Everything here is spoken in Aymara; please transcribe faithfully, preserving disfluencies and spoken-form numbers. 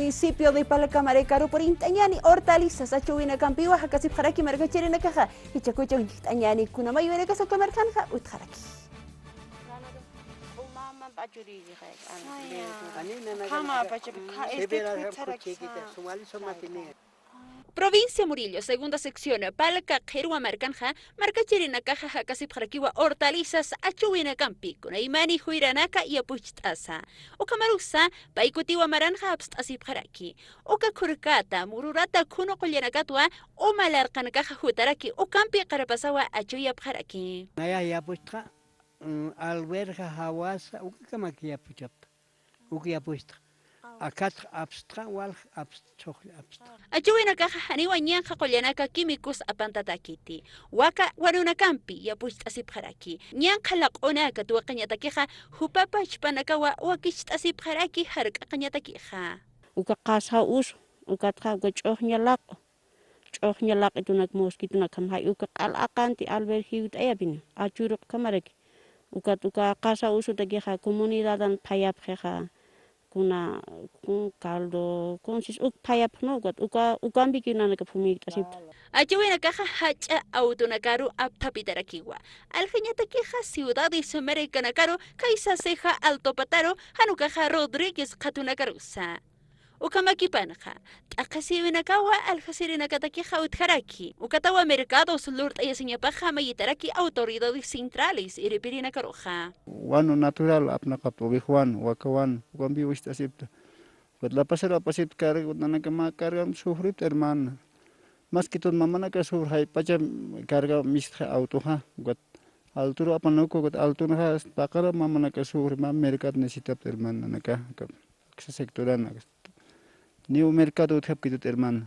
Municipio de Palca Marekaru purint'añäni hortalizas achüwinakampiwa jakasipxaraki markachirinakaxa, jichhakuchun jikht'añäni kuna mayuwinakas uka markanxa utjaraki. Provincia Murillo, segunda sección, Palca qhirwa markanxa, markachirinakaxa jakasipxarakiwa hortalizas achüwinakampi, kunaymani juyranaka yapucht'asa. Ukhamarusa, pay kutiwa maranxa apst'asipxaraki. Uka khurkata, mururata khunu qullanakatwa, uma larqanakaxa jutaraki, ukampi qarapasawa achuyapxaraki. Naya yapuchtxa, mm, alberja, jawasa, ukakamaki yapuchapta. Uk yapuchtxa. Akatxa apstxa, walja apstxa, chhuxlla apstxa. Achüwinakaxa janiwa ñanqha qullanaka químicos apantatakiti. Waka wanunakampi yapucht'asipxaraki. Ñanqha laq'unaka tuwaqañatakixa, jupa pachpanakawa wakicht'asipxaraki jark'aqañatakixa. Uka qasa usu, ukatxa uka ch'uxña laq'u. Ch'uxña laq'itunak mosquitonak kamjay uka q'al aqanti alberjiwt'ayapina, achuruq kamaraki. Ukat uka qasa usutakixa comunidadan phayapxixa, kuna, kun caldo, kunsis uk phayapxnu, ukat uka, ukampiki nanaka fumikt'asipta. Achüwinakaxa jach'a awtunakaru apthapitarakiwa. Aljañatakixa ciudades americanakaru, kaysa Ceja Altopataru, jan ukaxa Rodríguez qhatunakarusa. Ukhamakipanxa, t'aqhisiwinakawa aljasirinakatakixa utjaraki. Ukatawa mercados lurt'ayasiñapaxa mayitaraki autoridades centrales iripirinakaruxa. Wanu natural apnaqapta, oveja wanu, waka wanu, ukampi wisit'asipta. Ukat lapasar apasipta carga, nanaka mä carga sufripta, hermana. Más que todo mamanaka sufri, jayp'acha carga mistxa autoxa, ukat alturu apanuku, ukat altunxa paqara mamanaka sufri, mä mercado necesitapta, hermana, nanaka, ukat aksa sectoran, niw mercado utjapkitut, hermana.